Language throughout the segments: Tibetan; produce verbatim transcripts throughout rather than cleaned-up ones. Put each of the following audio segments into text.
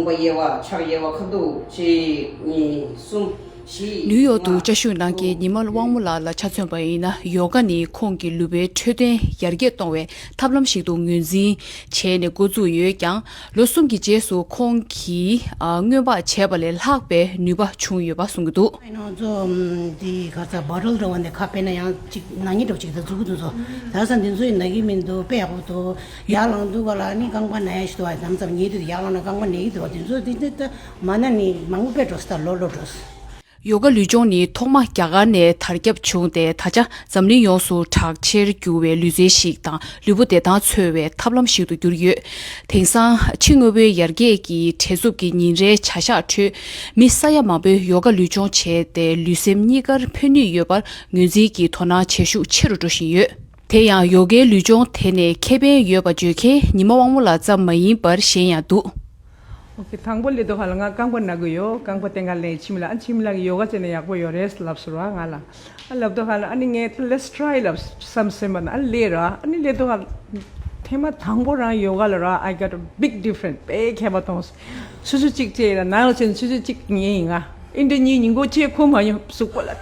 དབྱེ་བ་ཕྱག་དབྱེ་བ་ཁ་ཐུག་གཅིག་གཉིས་གསུམ་བཞི། ནིའུ་ཡོག་ཏུ་ལྔ་བཅའ་ཤོག་གནང་མཁན་ཉི་མ་དབང་མོ་ལགས་ལ་ཆ་མཚོན་པ་ཡིན་ན། ཡོ་ག་ནི་ཁོང་གི་ལུས་པོའི་འཕྲོད་བསྟེན་ཡར་རྒྱས་གཏོང་བའི་ཐབས་ལམ་ཞིག་ཏུ་ངོས་འཛིན་བྱས་ནས་འགོ་བཙུགས་ཡོད་ཀྱང་། ལོ་གསུམ་གྱི་རྗེས་སུ་ཁོང་གིས་ཨ་སྔོན་དཔག་བྱས་པ་ལས་ལྷག་པའི་ནུས་པ་བྱུང་ཡོད་པ་གསུང་གི་འདུག་ང་ཚོ་འདི་ག་ཚ་བ་རོལ་འགྲོ་བ་ནས་ཁ་དཔེར་ན་ཡང་ཅིག་ན་ཉེ་འགྲོ་ཅིག་ད་འཛུགས་གི་འདུག་ཚོ། ད་ས་འདི་ཚོ་ཡིན་ན་གི་མི་འདུག་དཔེ་ཡག་པོ་འདུག་ཡར་ལངས་དུས་ག་ལ་ནི་རྐང་པ་ན་ཡ་ཞིག་འདུག་བ། དམ་ཙམ་ཉེ་དུས་ཡར་ལངས་ན་རྐང་པ་ན་གི་འདུག་བ། འདི་ཚོ་འདི་འདི་ད་མ་ན་ནི་མང་པོ་དཔེ་འགྲོ་སི་ད་ལོ་ལོ་འགྲོ་སི། ཡོ་ག་ལུས་སྦྱོང་ནི་ཐོག་མ་རྒྱ་གར་ནས་དར་ཁྱབ་བྱུང་སྟེ། ད་ཆ་འཛམ་གླིང་ཡོངས་སུ་གྲགས་ཆེར་གྱུར་བའི་ལུས་རྩལ་ཞིག་དང་། ལུས་པོ་བདེ་ཐང་འཚོལ་བའི་ཐབས་ལམ་ཞིག་ཏུ་གྱུར་ཡོད། དེང་སང་ཕྱི་དངོས་པོའི་ཡར་རྒྱས་ཀྱི་བྲེལ་འཚུབ་ཀྱི་ཉིན་རེའི་བྱ་གཞག་ཁྲོད། མི་ས་ཡ་མང་པོས་ཡོ་ག་ལུས་སྦྱོང་བྱས་ཏེ། ལུས་སེམས་གཉིས་ཀར་ཕན་ནུས་ཡོད་པར་ངོས་འཛིན་གྱིས་དོ་སྣང་བྱེད་ཤུགས་ཆེ་རུ་འགྲོ་བཞིན་ཡོད། དེ་ཡང་ཡོ་གའི་ལུས་སྦྱོང་དེ་ནས་ཁེ་ཕན་ཡོད་པ་བརྗོད་མཁན་ཉི་མ་དབང་མོ་ལགས་ཙམ་མ་ཡིན་པར་གཞན་ཡང་འདུག་ཨོ་ཁེ། དང་པོ་སླེབས་དུས་ཧ་ལ་ང་རྐང་པ་ན་གི་ཡོད། རྐང་པ་སྟེང་ག་ལེན་འཆི་མེད་ལགས། ཨ་འཆི་མེད་ལགས་ཀྱིས་ཡོ་ག་བྱས་ན་ཡག་པོ་ཡོད་རེད་ལབ་སོང་ར་ང་ལ། ཨ་ལབ་དུས་ཧ་ལ་ཨ་ནི་ངས་let's try ལབ་བསམ་སེམས་པ་ན་ཨ་སླེབས་ར། ཨ་ནི་སླེབས་དུས་ཧ་ལ་ཐེངས་མ་དང་པོ་རང་ཡོ་ག་ལ་ར། I got a big difference. དཔེ་ཁྱད་པར་མཐོང་སོང་། ཆུ་ཚོད་གཅིག་བྱས་ཡིན་ན་ནང་ལ་ཕྱིན་ཆུ་ཚོད་གཅིག་ཉལ་ཡིན་ང་། ཨིན་དྲ་གཉིས་ཉིན་གུང་ཆེ་ཁུག་མ་ཡོང་གཟུགས་པོ་ལ།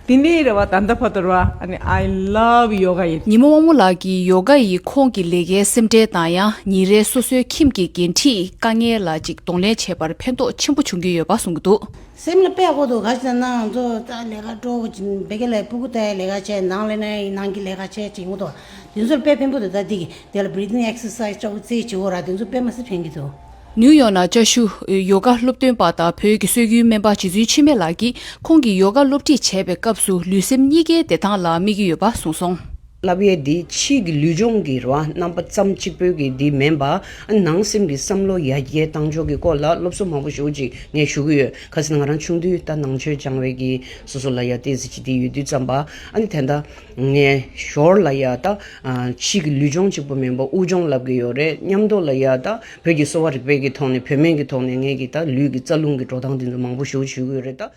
དེ་ནས་རེད་བ། ད་ལྟ་བར་དུ་རེད་བ། ཨ་ནི་I love yoga ཡིན། ཉི་མ་དབང་མོ་ལགས་ཀྱིས་ཡོ་ག་ཡིས་ཁོང་གི་ལས་ཀའི་སེམས་ཁྲལ་དང་། ཡང་ཉིན་རེའི་སོ་སོའི་ཁྱིམ་གྱི་འགན་འཁྲིའི་དཀའ་ངལ་ལ་ཅིག་གདོང་ལེན་བྱེད་པར་ཕན་ཐོགས་ཆེན་པོ་བྱུང་གི་ཡོད་པ་གསུང་གི་འདུག་སེམས་ལ་དཔེ་ཡག་པོ་འདུག་ག་ཅི་ན་ང་ཚོ་ད་ལས་ཀ་སྤྲོ་བོ་ཅིག་བེ་གེ་ལ་སྤུ་གུ་ལྟ་ཡ་ལས་ཀ་བྱས། ནང་ལས་ན་ནང་གི་ལས་ཀ་བྱས་ཅིག་ངོ་ཐོག་དེ་ཚོར་དཔེ་ཕན་པོ་འདུག་ད་འདི་གི་དེ་ལ་breathing exercise ཅོག་ཙེ་བྱེད་འོ་ར། དེ་ཚོ་དཔེ་མ་སྲིད་ཕན་གི་འདུག་ནིའུ་ཡོག་ནང་བཅའ་བཞུགས་ཡོ་ག་སློབ་སྟོན་པ་དང་བོད་ཀྱི་སྲོལ་རྒྱུན་སྨན་པ་རྗེ་བཙུན་འཆི་མེད་ལགས་ཀྱིས། ཁོང་གིས་ཡོ་ག་སློབ་ཁྲིད་བྱས་པའི་སྐབས་སུ་ལུས་སེམས་གཉིས་ཀའི་བདེ་ཐང་ལ་དམིགས་ཀྱི་ཡོད་པ་གསུངས་སོང་། བསླབ་ཡས་འདི་ཕྱིའི་གི་ལུས་སྦྱོང་གི་རེད་བ། རྣམ་པ་ཙམ་གཅིག་པོའི་གི་འདི་མིན་པ། ཨ་ནང་སེམས་ཀྱི་བསམ་བློ་ཡར་རྒྱས་གཏང་ཕྱོགས་ཀྱི་སྐོར་ལ་སློབ་གསོ་མང་པོ་ཞེ་པོ་ཅིག་ངས་ཞུ་གི་ཡོད། ག་ཟེར་ན་ང་རང་ཆུང་དུས་ད་ནང་ཆོས་སྦྱང་བའི་གི་སོ་སོ་ལ་ཡ་ཏོག་ཙམ་ཅིག་དེ་ཡོད་དུས་ཙམ་པ། ཨ་ནི་དེ་འདྲ་ངས་ཞོར་ལ་ཡ་ད་ཨ་ཕྱིའི་གི་ལུས་སྦྱོང་གཅིག་པོ་མིན་པ་དབུགས་སྦྱོང་ལབ་གི་ཡོད་རེད། མཉམ་དུ་ལ་ཡ་ད་བོད་ཀྱི་གསོ་བ་རིག་པའི་གི་ཐོག་ནས་བོད་སྨན་གྱི་ཐོག་ནས་ངས་གི་ད་ལུས་ཀྱི་རྩ་རླུང་གི་འགྲོ་སྟངས་དེ་ཚོ་མང་པོ་ཞེ་པོ་ཞུ་གི་ཡོད་རེད་ད།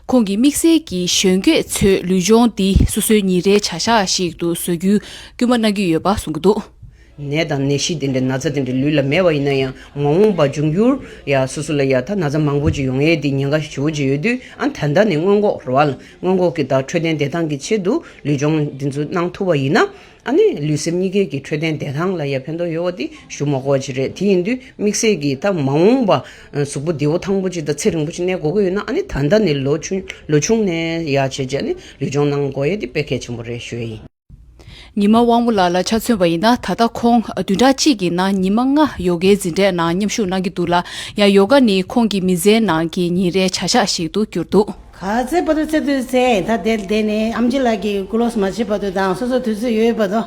ཁོང་གིས་དམིགས་བསལ་གྱིས་གཞོན་སྐྱེས་ཚོས་ལུས་སྦྱོང་འདི་སོ་སོའི་ཉིན་རེའི་བྱ་གཞག་ཞིག་ཏུ་བཟོ་རྒྱུའི་སྐུལ་མ་གནང་གི་ཡོད་པ་གསུང་གི་འདུག་ནད་དང་ནད་གཞི་དེ་འདྲའི་ན་ཚ་དེ་འདྲའི་ལུས་ལ་མེད་པ་ཡིན་ན་ཡང་། མ་འོངས་པ་འབྱུང་འགྱུར་ཡ་སོ་སོ་ལ་ཡ་ད་ན་ཚ་མང་པོ་ཅིག་ཡོང་ཡས་དེ་ཉེན་ཁ་ཞེ་པོ་ཅིག་ཡོད་དུས། ཨ་ད་ལྟ་ནས་སྔོན་འགོག་རེད་བ། སྔོན་འགོག་གི་ད་འཕྲོད་བསྟེན་བདེ་ཐང་གི་ཆེད་དུ་ལུས་སྦྱོང་འདི་ཚོ་གནང་ཐུབ་པ་ཡིན་ན། ཨ་ནི་ལུས་སེམས་གཉིས་ཀའི་གི་འཕྲོད་བསྟེན་བདེ་ཐང་ལ་ཡ་ཕན་ཐོགས་ཡོད་པ་དེ་ཞུ་མ་དགོས་པ་ཅིག་རེད། དེ་ཡིན་དུས་དམིགས་བསལ་གྱིས་ད་མ་འོངས་པ་གཟུགས་པོ་བདེ་པོ་ཐང་པོ་ཅིག་དང་ཚེ་རིང་པོ་ཅིག་གནས་དགོས་ཀྱི་ཡོད་ན། ཨ་ནི་ད་ལྟ་ནས་ལོ་ཆུང་ལོ་ཆུང་ནས་ཡ་བྱས་བྱས་ནས་ལུས་སྦྱོང་གནང་དགོས་ཡས་དེ་དཔེ་གལ་ཆེན་པོ་རེད་ཞུ་ཡས་ཡིན། ཉི་མ་དབང་མོ་ལགས་ལ་ཆ་མཚོན་པ་ཡིན་ན། ད་ལྟ་ཁོང་བདུན་ཕྲག་གཅིག་གི་ནང་ཉི་མ་ལྔ་ཡོ་གའི་འཛིན་གྲྭའི་ནང་མཉམ་ཞུགས་གནང་གི་འདུག་ལ། ཡང་ཡོ་ག་ནི་ཁོང་གི་མི་ཚེའི་ནང་གི་ཉིན་རེའི་བྱ་གཞག་ཞིག་ཏུ་གྱུར་འདུག་ག་ཚོད་བར་དུ་ཚེ་དུས་ཚེ་ད་དེར་བསྡད་ནས་ཨེམ་ཆི་ལགས་ཀྱིས་ཀུ་ལོ་སི་མ་བྱེད་བར་དུ་དང་། སོ་སོ་དུས་ཚོད་ཡོད་བར་དུ་